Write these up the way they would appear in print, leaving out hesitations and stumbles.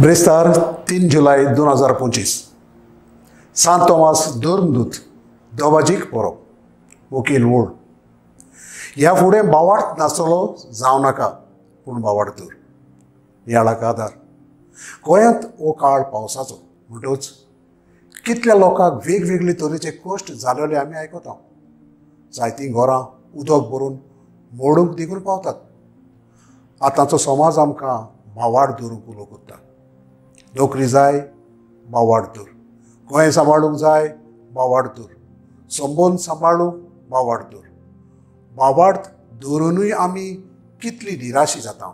ब्रेस्तार 3 जुलय 2025 सांत तोमास धर्मदूत दोबाजीक परब वकील वोळ. ह्या फुडें बावार्थ नासलो जावं नाका, पूण बावार्थ दर नियाळाक आदार. गोंयांत हो काळ पावसाचो म्हणटच कितल्या लोकांक वेगवेगळे तरेचे कश्ट जालेले आमी आयकता. जायतीं घरां उदक भरून मोडूंक देखून पावतात. आतांचो समाज आमकां भावार्थ दवरूंक उलो करता. नोकरी जाय, भावार्थ दवर. गोंय सांबाळूंक जाय, भावार्थ दवर. संबंद सांबाळूंक भावार्थ दवर. भावार्थ दवरुनूय आमी कितली निराशी जाता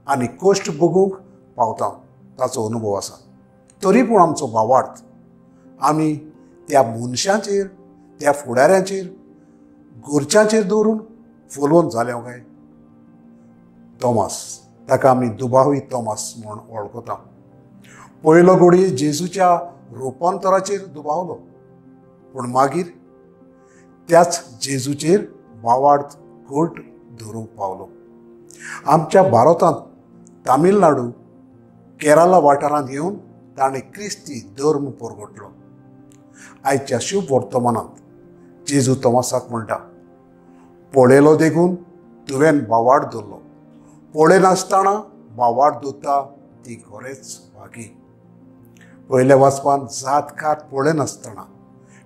आनी कश्ट भोगूंक पावता ताचो अनुभव आसा. तरी पूण आमचो भावार्थ आमी त्या मनशांचेर, त्या फुडाऱ्यांचेर, घरच्यांचेर दवरून फुलोवन जालें काय? तोमास, ताका आमी दुबावी तोमास म्हूण वळखता. पयलो घोडी जेजूच्या रुपांतराचेर दुबावलो, पूण मागीर त्याच जेजूचेर भावार्थ घट धरूंक पावलो. आमच्या भारतांत तामिळनाडू, केरला वाठारांत येवन ताणें क्रिस्ती धर्म परगटलो. आयच्या शुभ वर्तमानांत जेजू तोमासाक म्हणटा, पळयलो देखून तुवें भावार्थ धरलो, पळयनासतना भावार्थ दवरता ती खरेंच भागी. पयल्या वाचपान जात कात पळयनासतना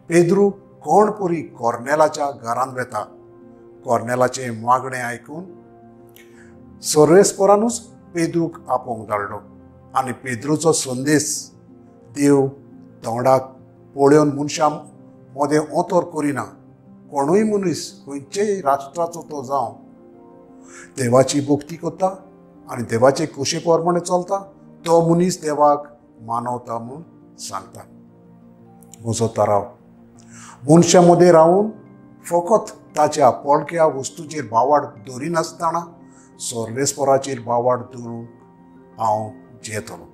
पेद्रू कोण पुरी कॉर्नेलाच्या घरांत वेता. कॉर्नेलाचें मागणें आयकून सर्वेस्परानूच पेद्रूक आपोवंक धाडलो आनी पेद्रूचो संदेश देव तोंडाक पळोवन मनशां मदें ओतोर करिना. कोणूय मनीस खंयचेय राष्ट्राचो तो जावं, देवाची भक्ती करता आनी देवाचे कुशे प्रमाणे चलता तो मनीस देवाक मानवता म्हूण सांगता. म्हजो तराव मनशां मदें रावून फकत ताच्या पोळक्या वस्तूचेर भावार्थ दवरिनासतना सर्वेस्पराचेर भावार्थ दवरूंक हांव जियेतलो.